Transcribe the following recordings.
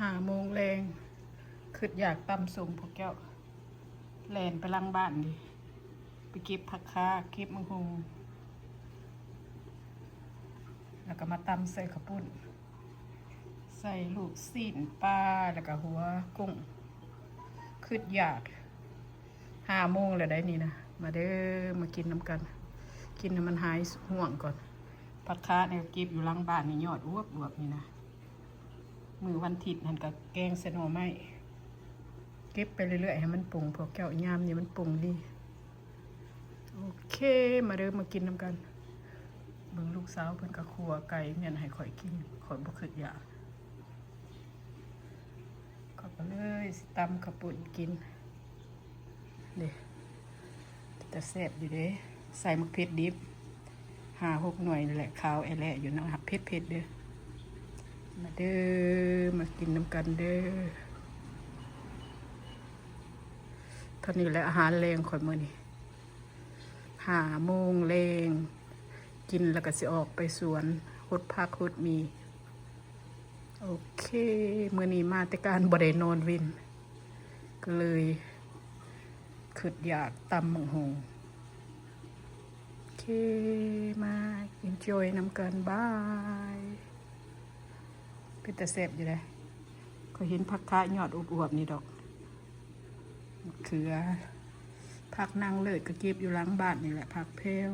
ຫ້າໂມງແລງ ຄຶດຢາກຕຳສົ້ມພວກເຈົ້າ ແລ່ນໄປຫຼັງບ້ານເດ້ ໄປເກັບຜັກຄາ ເກັບໝາກຫຸ່ງ ແລ້ວກໍມາຕຳໃສ່ເຂົ້າປຸ້ນ ໃສ່ລູກຊີ້ນປາ ແລ້ວກໍຫົວກຸ້ງ ຄຶດຢາກ. ຫ້າໂມງແລ້ວໃດ໋ນີ້ນະ ມາເດີ ມາກິນນຳກັນ ກິນໃຫ້ມັນຫາຍຫວງກ່ອນ. ຜັກຄານີ້ເກັບຢູ່ຫຼັງບ້ານນີ້ ຍອດອວບໆນີ້ນະ ມື້ວັນທິດຫັ້ນກໍແກງໃສ່ໜໍ່ໄມ້ ເກັບໄປເລື້ອຍໆ ໃຫ້ມັນປຸງ ພວກເຈົ້າ ຍາມນີ້ມັນປຸງດີ. ໂອເຄ ມາເດີ ມາກິນນຳກັນ. ເບິ່ງລູກສາວເພິ່ນກໍຂົ້ວໄກ່ ແມ່ນໃຫ້ຂ້ອຍກິນ ຂ້ອຍບໍ່ຄຶດຢາກ ຂ້ອຍກໍເລີຍຊິຕຳເຂົ້າປຸ້ນກິນເດ້. ເປັນຕາແຊບຢູ່ເດ້ ໃສ່ໝາກເຜັດດິບຫ້າຫົກໜ່ວຍນີ້ແຫຼະ ຂາວແອແລະຢູ່ເນາະ ເຜັດໆເດີ້. ມາເດີ ມາກິນນຳກັນເດີ. ເທົ່ານີ້ແຫຼະອາຫານແລງຂ້ອຍມື້ນີ້ ຫ້າໂມງແລງ ກິນແລ້ວກໍຊິອອກໄປສວນ ຫົດຜັກຫົດໝີ່. ໂອເຄ ມື້ນີ້ມາແຕ່ການບໍ່ໄດ້ນອນເວັນ ກໍເລີຍຄຶດຢາກຕຳໝາກຫຸ່ງ. ໂອເຄ ມາ enjoy ນຳກັນ ບາຍ. ເປັນຕາແຊບຢູ່ເດ້ ຂ້ອຍເຫັນຜັກຄາຍອດອວບໆນີ້ດອກ ມະເຂືອ ຜັກນາງເລີດກໍເກັບຢູ່ຫຼັງບ້ານນີ້ແຫຼະ ຜັກແພວ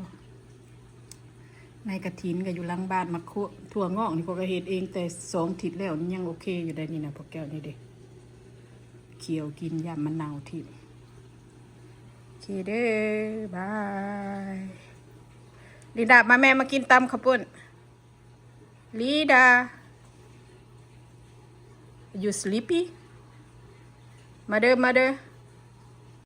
ໃນກະຖິນກໍຢູ່ຫຼັງບ້ານ ໝາກຖົ່ວ ຖົ່ວງອກນີ້ຂ້ອຍກໍເຮັດເອງແຕ່ສອງທິດແລ້ວ ຍັງໂອເຄຢູ່ໄດ໋ນີ້ນະ ພວກເຈົ້ານີ້ເດ້ ຂຽວກິນຢ້ານມັນເນົ່າຖິ້ມ. ໂອເຄເດີ ບາຍ. ລິນດາ ມາແມ່ ມາກິນຕຳເຂົ້າປຸ້ນ. ລີດາ you sleepy? ມາເດີ ມາເດີ